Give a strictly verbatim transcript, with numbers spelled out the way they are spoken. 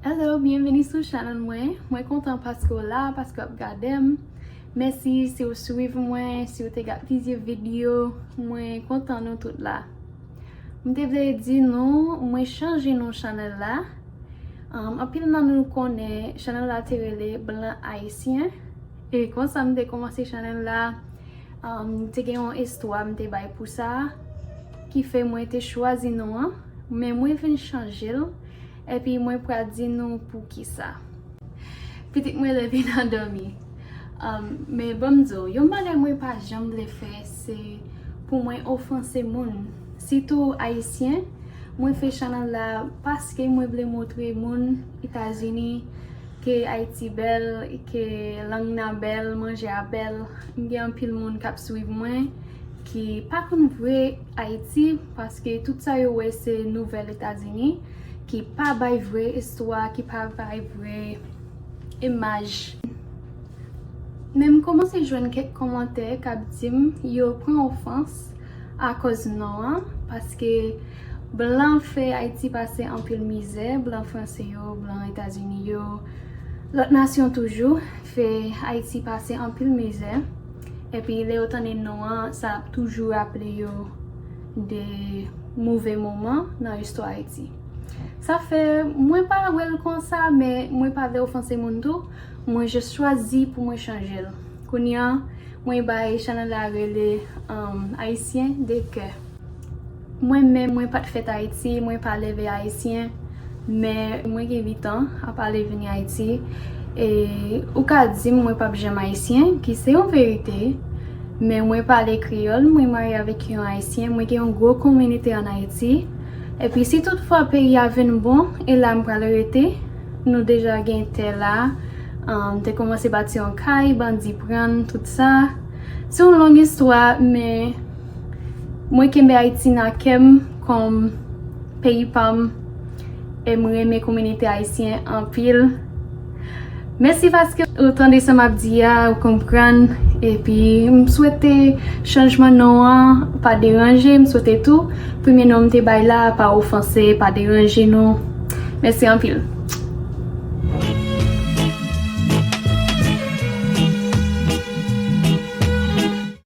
Hello, byenveni sou chanèl mwen. Mwen kontan paske w la, paske w ap gade m. Mèsi si w swiv mwen, si w te gade plizyè videyo. Mwen kontan nou tout la. M te vle di nou, mwen chanje non chanèl la. Um, anpil nan nou konnen chanèl la te rele Blan Ayisyen. E konsa m te kòmanse chanèl la. Um, te gen yon istwa m te bay pou sa, ki fè mwen te chwazi non an, men mwen vin chanje l, epi mwen pral di nou poukisa. Pitit mwen leve nan dòmi. Um, men ban m di w, yon bagay mwen pa janm vle fè, se pou mwen ofanse moun. Sitou Ayisyen, mwen fè chanèl la paske mwen vle montre moun Etazini ke Ayiti bèl, ke lang nan bèl, manje a bèl. M gen anpil moun k ap swiv mwen ki pa konn vre Ayiti, paske tout sa yo wè se nouvèl Etazini, ki pa bay vre istwa, ki pa bay vre imaj. Men m kòmanse jwenn kèk kòmantè k ap di m yo pran ofans akòz non an, paske blan fè Ayiti pase anpil mizè, blan franse yo, blan Etazini yo, lòt nasyon toujou fè Ayiti pase anpil mizè. Epi lè yo tande non an, sa ap toujou raple yo de move moman nan istwa Ayiti. Sa fè mwen pa wè l konsa, men mwen pa vle ofanse moun tou. Mwen jis chwazi pou mwen chanje l. Kounye a, mwen bay chanèl la rele, um, Ayisyen de kè. Mwen menm, mwen pa t fèt Ayiti, mwen pa leve Ayisyen, men mwen gen uit an, ap ale vini Ayiti. E ou ka di m mwen p ap janm Ayisyen, ki se yon verite, men mwen pale kreyòl, mwen marye avèk yon Ayisyen, mwen gen yon gwo kominote ann Ayiti. Epi si toutfwa peyi a vin bon, e la m pral rete, nou deja gen tè la, um, te kòmanse bati yon kay, bandi pran n, tout sa. Se yon long istwa, men mwen kenbe Ayiti nan kè m kòm peyi pa m, e m renmen kominote ayisyen anpil. Mèsi paske ou tande sa m ap di a, ou konprann, epi m swete chanjman non an pa deranje, m swete tou premye non m te bay la pa ofanse, pa deranje nou. Mèsi anpil.